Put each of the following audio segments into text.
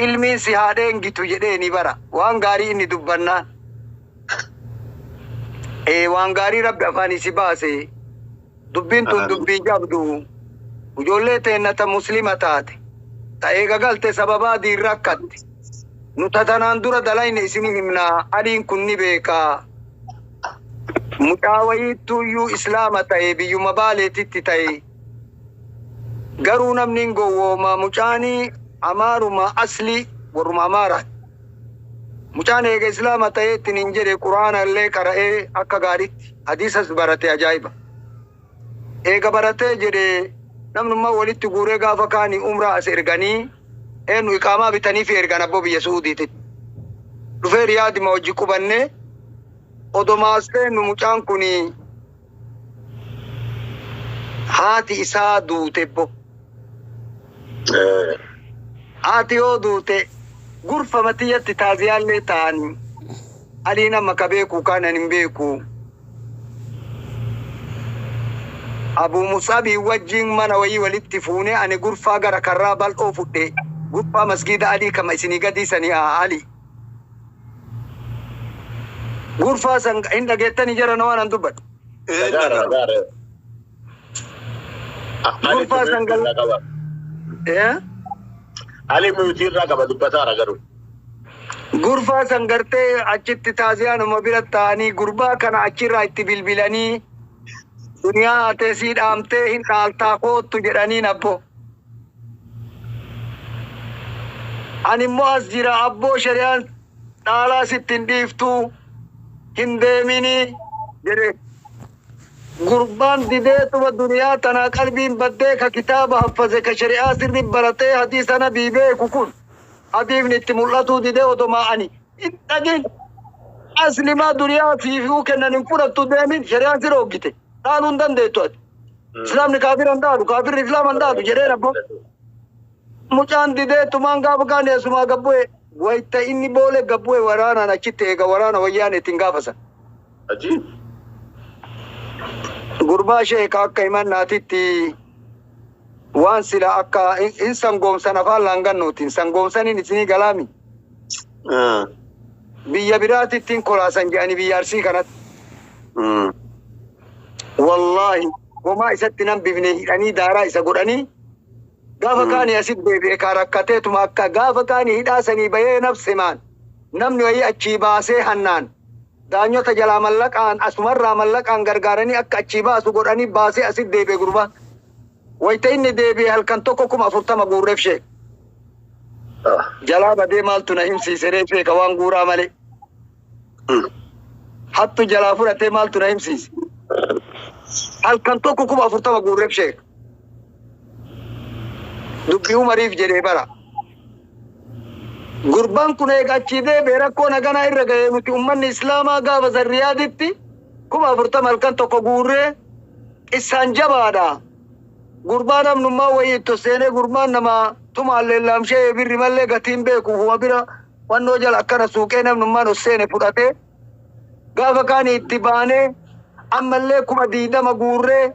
Ilmiin si haa dheengitu jedheeni bara. Waan gaarii inni dubbannaan. Ee waan gaarii Rabbi afaanii si baase. Dubbiin tun dubbii jabdu. Ijoollee teenna ta muslima taate. Ta eega galte sababaa diin rakkatte. Nu ta tanaan dura dalayne isini himnaa. Aliin kun ni beekaa. Mucaa wayiittuuyyuu islaama ta'e biyyuma Baaleetitti ta'e. Garuu namni hin gowwooma. Mucaani Amaaruma aslii warruma Amaaraati. Mucaan eega islaama ta'ee ittiin hin jedhe Quraana illee qara'ee akka gaariitti hadiisas barate ajaa'iba. Eega baratee jedhe namnummaa walitti guuree gaafa kaanii umraa as erganii eenyu iqaamaa bitanii fi ergan abboo biyya Su'uudiitti. Dhufee Riyaadima hojii qubannee odomaas seennu mucaan kun haati isaa duute bo. Haati yoo duute gurfa matiyyatti taaziyaallee ta'anii aliin amma ka beeku kaanan hin beeku. Abuu Musabii wajjin mana wayii walitti fuunee ani gurfaa gara karraa bal'oo fudhe. Gurfaa masgiida Alii kama isinii gadii sanii haa Ali. Gurfaa san hin dhageettanii jara na waan an dubbadhu. Dhagaara. Gurfaa san gal. Ali mute irraa qaba dubbataara garuu. Gurfaa san gartee achitti taaziyaanuma bira ta'anii gurbaa kana achirraa itti bilbilanii duniyaa atee sii dhaamtee hin dhaaltaa koottu jedhaniin abbo. Ani immoo as jira abboo shari'aan dhaalaa sitti hin dhiiftuu hin deeminii jedhe. Gurbaan dideetuma duniyaa tanaa qalbiin baddee ka kitaaba haffaze ka shari'aa sirri baratee hadiisa nabii beeku kun hadiifni itti mul'atuu didee odomaa ani hin dhagin. Aslimaa duniyaa siifuu kennan hin fudhattu deemin shari'aan si dhoggite. Dhaaluu hin dandeettu ati. Islaamni kaafira hin dhaalu kaafirri islaama hin dhaalu jedheen abbo. Mucaan dideetumaan gaafa kaan eessumaa gabbu'e wayita inni boole gabbu'e waraanaan achitti eega waraana wayyaan ittiin gaafasan. Ajiib. Gurbaa sheeka akka himannaatitti waan sila akka hin sangoomsan afaan laangannuutiin sangoomsaniin isinii galaami. Biyya biraatitti hin kolaasan jedhanii biyya Arsii kanatti. Wallaahi homaa isatti nan bifne hidhanii daaraa isa godhanii gaafa kaanii asit deebi'e kaa rakkateetuma akka gaafa kaanii hidhaa sanii bahee nafsimaan namni wayii achii baasee hannaan daanyota jalaa mallaqaan asumarraa mallaqaan gargaaranii akka achii baasu godhanii baasee asit deebi'e gurbaa. Wayita inni deebi'e halkan tokko 40,000 guurreef sheek. Jalaa badee maaltu na himsiise ree sheeka waan guuraa malee. Hattu jalaa fudhatee maaltu na himsiise. Halkan tokko 40,000 guurreef sheek. Dubbii Umariif jedhee bara. Gurbaan kun eega achii deebi'e rakkoo naganaa irra ga'ee nuti ummanni Islaamaa gaafa san Riyaaditti 40,000 halkan tokko guurree isaan jabaadha. Gurbaa namnummaa wayii itti seenee gurbaan nama tumaallee laamshee birri mallee gatiin beeku huma bira wannoo jala akkana suuqee namnummaan os seene fudhatee gaafa kaanii itti baanee ammallee 20,000 guurree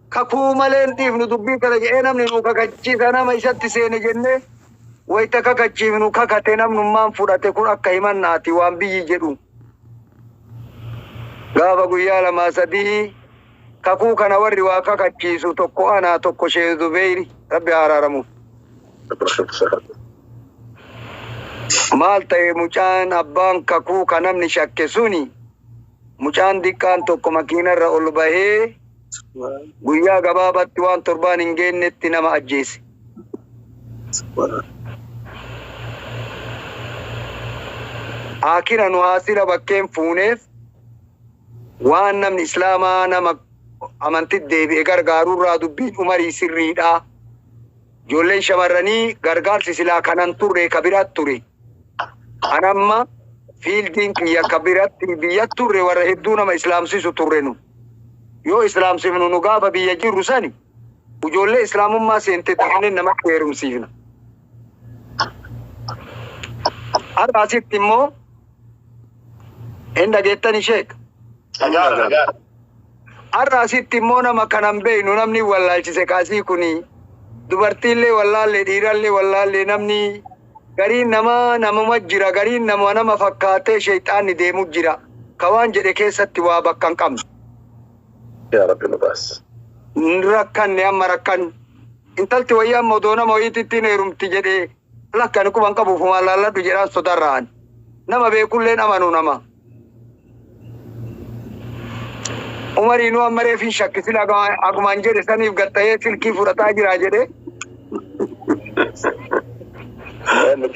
kakuu malee hin dhiifnu dubbii kana jedhee namni nu kakachiisa nama isatti seene jennee wayita kakachiifnu kakate namnummaan fudhate kun akka himannaati waan biyyi jedhu. Gaafa guyyaa 2 3 kakuu kana warri waa kakachiisu tokko anaa tokko Sheekh Zubeyri Rabbi haa araaramuuf. Maal ta'e mucaan abbaan kakuu ka namni shakke suni mucaan diqqaan tokko makiinarra ol bahee guyyaa gabaabatti waan torbaan hin geennetti nama ajjeese. Akira nu haasira bakkeen fuuneef waan namni Islaamaa nama amantitti deebi'e gargaarurraa dubbiin Umarii sirriidha. Ijoolleen shamarranii gargaarsi silaa kanan turre ka biraatti ture. Anamma fiildiin kiyya ka biratti biyya turre warra hedduu nama islaamsisu turre nu. Yoo islaamsifnu nu gaafa biyya jirru sani ijoollee islaamummaa seente ta'anii namatti heerumsiifna. Har'a asitti immoo hin dhageettani sheek. Dhagaara. Har'a asitti immoo nama kanan beeknu namni wallaalchise kaasii kuni dubartiillee wallaallee dhiirallee wallaallee namni Gariin namaa namuma jira, gariin nama nama fakkaatee sheexaanni deemu jira. Ka waan jedhe keessatti waa bakka hin qabne. Yaa Rabbi nu baas. Rakkanne amma rakkanne. Intalti wayii amma odoo nama wayiititti hin heerumti jedhee lakkan quban qabuuf waan laalladhu jedhaan sodarraan. Nama beekulleen amanu nama. Umariinuu amma reef hin shakkisin akumaan jedhe saniif gatta'ee silkii fudhataa jira jedhee.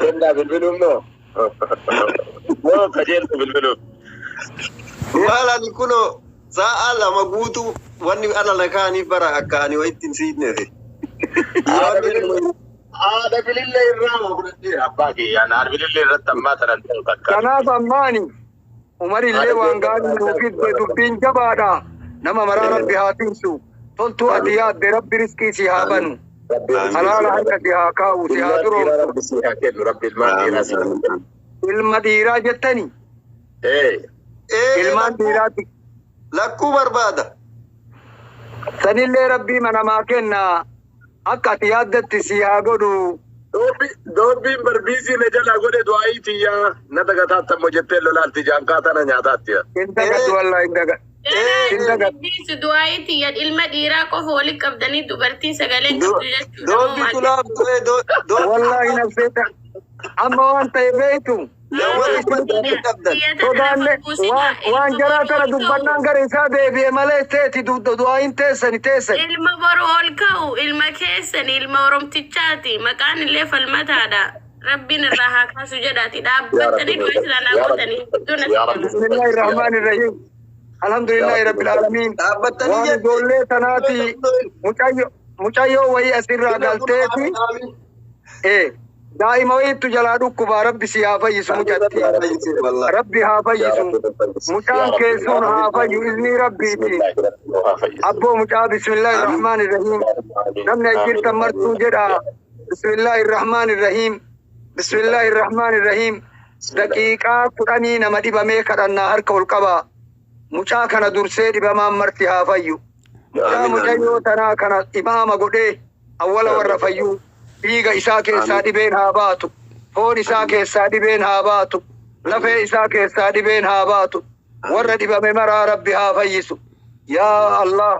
Kennaa bilbiluun moo? Moo qajeeltu bilbiluun? Maal ani kunoo sa'a 2 guutuu wanni ala na kaa'aniif bara akka ani wayitti hin siidneefi. Haadha bilillee irraa waa fudhadheera abbaa kiyya. Haadha bilillee irratti ammaa tanan ta'u takka. Kanaaf ammaani Umarillee waan gaarii nuu fidde dubbiin jabaadha. Nama maraa Rabbi haa tinsu. Toltuu ati yaadde Rabbi riskii si haa banu. Halaala harka si haa kaa'u si haa duroomsu. Rabbi si haa kennu Rabbi ilmaan dhiiraa si haa kennu. Ilma dhiiraa jettani. Ee. Ilmaan dhiiraati. Lakkuu barbaada. Sanillee Rabbii manamaa kenna. Akka ati yaaddetti si haa godhu. Doobbiin barbiisii na jalaa godhe du'aayii tiyyaa na dagataattammo jettee lolaalti jaankaa tana nyaataatti. Hin dagadhu wallaahi hin dagadhu. Hin dagadhu. Bisu du'aayii tiyya ilma dhiiraa qofa walitti qabdanii dubartiin sagalee hin qabdu jechuudha. Doobbi tulaaf du'e doobbi. Wallaahi nafsee amma waan ta'e beektu. Sodaanne waan jaraa kana dubbannaan gara isaa deebi'e malee teeti du'aayin teessani teessani. Ilma boru ol ka'u ilma keessani ilma oromtichaati maqaan illee falmataadha. Rabbiin irraa haa kaasu jedhaati dhaabbattanii du'a silaa naa gootanii hedduu natti tola. Bismillahi rahmaani rahiim. Alhamdulillahi rabbil aalamiin. Dhaabbattanii Waan ijoollee tanaati mucayyo mucayyoo wayii asirraa galteeti. Daa'ima wayiitu jalaa dhukkubaa rabbi si haa fayyisu mucatti. Rabbi haa fayyisu. Mucaan keessuun haa fayyu iznii rabbiiti. Abboo mucaa bismillahi rahmaani rahiim. Namni as jirtan martuu jedha. Bismillahi rahmaani rahiim. Bismillahi rahmaani rahiim. Daqiiqaa 10 nama dhibamee kadhannaa harka ol qabaa. Mucaa kana dursee dhibamaan marti haa fayyu. Mucaa mucayyoo tanaa kana imaama godhee awwala warra fayyuu. Dhiiga isaa keessaa dhibeen haa baatu. Foon isaa keessaa dhibeen haa baatu. Lafee isaa keessaa dhibeen haa baatu. Warra dhibame maraa Rabbi haa fayyisu. Yaa Allah.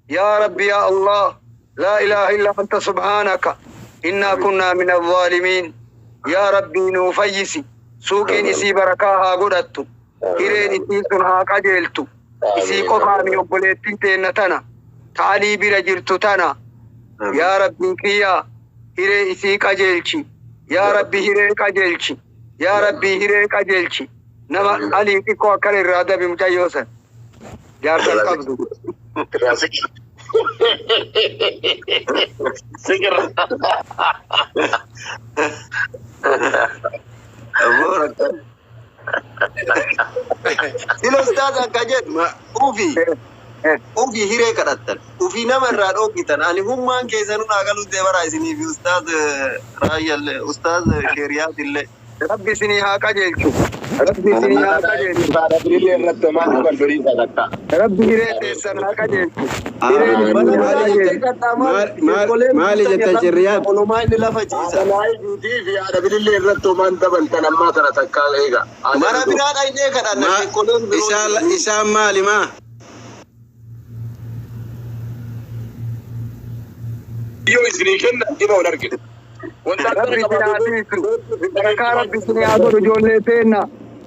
Yaa Rabbi yaa Allah. Laa ilaaha illa anta subhaanaka. Innaa kunnaa min alzaalimiin. Yaa Rabbi nuu fayyisi. Suuqiin isii barakaa haa godhattu. Hireen isii sun haa qajeeltu. Isii qofaami obboleettiin teenna tana. Ta Alii bira jirtu tana. Yaa Rabbii kiyyaa hiree isii qajeelchi. Yaa Rabbi hiree qajeelchi. Yaa Rabbii hiree qajeelchi. Nama Alii xiqqoo akkana irraa dabi mucayyoo san. Jaarsa hin qabdu. Irraa siqi. Siqirra. Aboo rakkan. Sila ustaaz akka jedhu ufi ufi hiree kadhattan ufi nama irraa dhooggitan ani hummaan keessanuu naa galuu ta'e bara isinii fi ustaaz raayyallee ustaaz sheeriyaatillee. Rabbi isinii haa qajeelchu. Rabbi isinii haa qajeelchu. Bilillee irratti homaan dhugan durii isaa takka. Rabbi hiree teessan haa qajeelchu. Hireen isinii haa qajeelchu. Maali jettan shirriyaat? Olumaa inni lafa ciisa. Haadha laayifiitii fi haadha bilillee irratti homaan dabaltan ammaa tana takka eega. Mara biraa dhaynee kadhanna sheekoleen biroo. Isaan maali maa? Yoo isinii kennan dhima wal argina. Wanta Rabbi isin haa tiisu. Barakaa Rabbi isin haa godhu ijoollee teenna.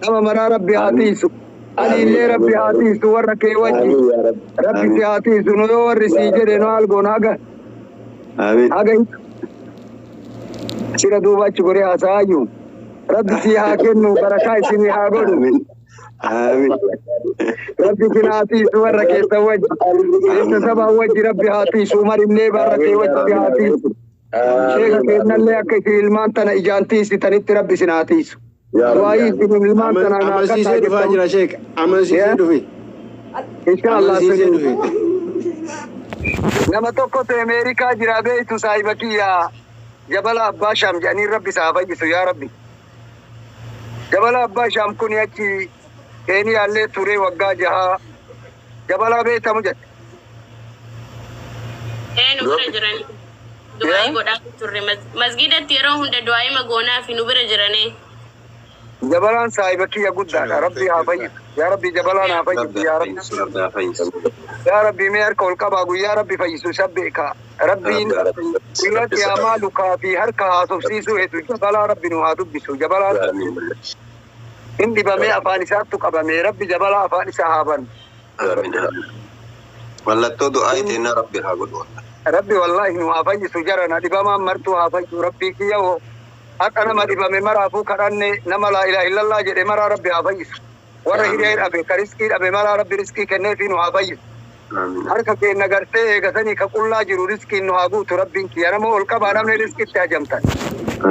Nama maraa Rabbi haa tiisu. Ani illee Rabbi haa tiisu warra kee wajji. Rabbi si haa tiisu nu yoo warri sii jedhe nu haal goona haga. Haga sira duuba achi goree haasa'aayyuu. Rabbi sii haa kennu barakaa isinii haa godhu. Rabbi isin haa tiisu warra keessan wajji. Keessa sabaa wajji Rabbi haa tiisu. Umar illee warra kee wajji si haa tiisu. Sheeka keennallee akka isin ilmaan tana ijaan tiisitanitti Rabbi isin haa tiisu. Du'aayii isin ilmaan tana naa Amansiisee kadhaa dhufaa jettan. jira sheek. Amansiisee dhufe. Inshallah Amansiisee sirrii. dhufe. Nama tokko ta'e Ameerikaa jira beektu saahiba kiyya Jabala Abbaa Shaam jedhanii Rabbi isaa fayyisu yaa Rabbi. Jabala Abbaa Shaam kun achi Keeniyaallee ture waggaa jahaa. Jabalaa beektamu jedhe. Ee nu bira jiranii. Du'aayii godhaa turre. Masgiidatti yeroo hunda du'aayii magoonaa fi nu bira jiranii. Jabalaan saahiba kiyya guddaadha. Rabbi haa fayyisu. Yaa Rabbi, jabalaan haa Rabbi fayyisu. haa Yaa Rabbi. fayyisu, Rabbi haa fayyisu. Yaa Rabbi, mee harka ol qabaa, guyyaa Rabbi fayyisu isa beeka. Rabbiin Rabbi haa fayyisu. guyyaa Rabbi isa qiyaamaa lukaa fi harka haasofsiisuu hedu jabalaa Rabbi nu haa dubbisu. Jabalaan Amiin. hin dhibamee afaan isaattu qabamee, Rabbi jabalaa afaan isaa haa banu. Amiin. Mallattoo du'aa teennaa Rabbi haa godhu. Rabbi wallahi nu haa fayyisu, jarana dhibamaan martuu haa fayyisu. Rabbii kiyya hoo akka nama dhibame maraafuu kadhanne, nama laa ilaaha illallah jedhe maraa Rabbi haa fayyisu. Warra hiree dhabe, ka riskii dhabe maraa Rabbi riskii kenneefii nu haa fayyisu. Amiin. Harka keenya gartee eegasanii ka qullaa jiru riskiin nu haa guutu Rabbiin kiyya. Nama ol qabaa, namni riskitti hajamtan.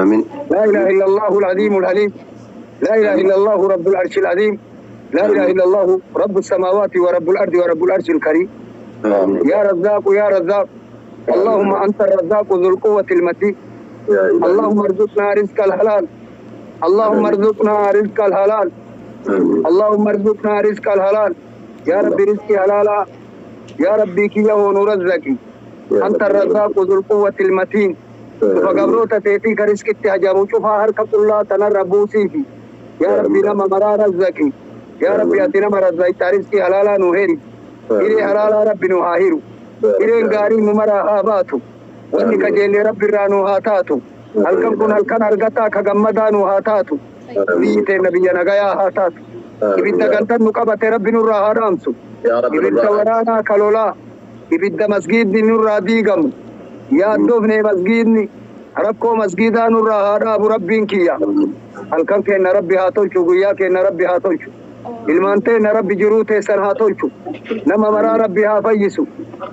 Amiin. لا إله إلا الله العظيم الحليم، لا إله إلا الله رب العرش العظيم، لا إله إلا الله رب السماوات ورب الأرض ورب العرش الكريم. Amiin. يا رزاق، يا رزاق، اللهم أنت الرزاق ذو القوة المتين. اللهم ارزقنا رزق الحلال، اللهم ارزقنا رزق الحلال. Amiin. اللهم ارزقنا رزق الحلال. يا ربي، رزقي حلالا. يا ربي كيه نرزقي، أنت الرزاق ذو القوة المتين. Gabroota teetii ka riskitti hajamu cufaa harka qullaa tanarra buusiifi. Yaa Rabbi, nama maraa razzaqi. Yaa Rabbi, ati nama razzaqta, riskii halaalaa nu heri. Hiree halaalaa Rabbi nu haa hiru. Hireen gaarii nu maraa haa baatu. Wanni kajeellee Rabbi irraa nu haa taatu. Halkan kun halkan argataa ka gammadaa nu haa taatu. Biyyi teenna biyya nagayaa haa taatu. Ibidda gantan nu qabate Rabbi nurraa haa dhaamsu. Ibidda waraanaa ka lolaa, ibidda masgiidni nurraa diigamu, yaaddoofne masgiidni rakkoo masgiidaa nurraa haa dhaabu Rabbiin kiyya. Halkan keenna Rabbi haa tolchu, guyyaa keenna Rabbi haa tolchu. Ilmaan teenna Rabbi jiruu teessan haa tolchu. Nama maraa Rabbi haa fayyisu.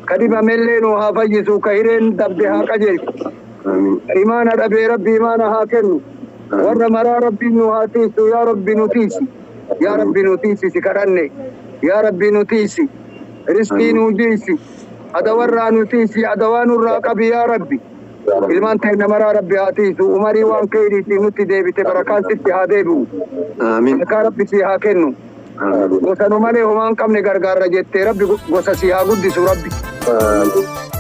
Ka dhibamellee nu haa fayyisu, ka hireen dabde haa qajeelchu. Amiin. Imaana dhabee Rabbi imaana haa kennu. Warra maraa Rabbi nu haa tiisu. Yaa Rabbi, nu tiisi. Yaa Rabbi, nu tiisi, si kadhanne. Yaa Rabbi, nu tiisi. Riskii nu jiisi. Adawarraa nu tiisi, adawaa nurraa qabi yaa Rabbi. Ilmaan teenya maraa Rabbi haa tiisu. Umarii waan keeyriitiin nutti deebite barakaan sitti haa deebi'u. Amiin. Barakaa Rabbi si haa kennu. Amiin. Gosa nu malee homaa hin qabne gargaarra jettee, Rabbi gosa si haa guddisu Rabbi. Amiin.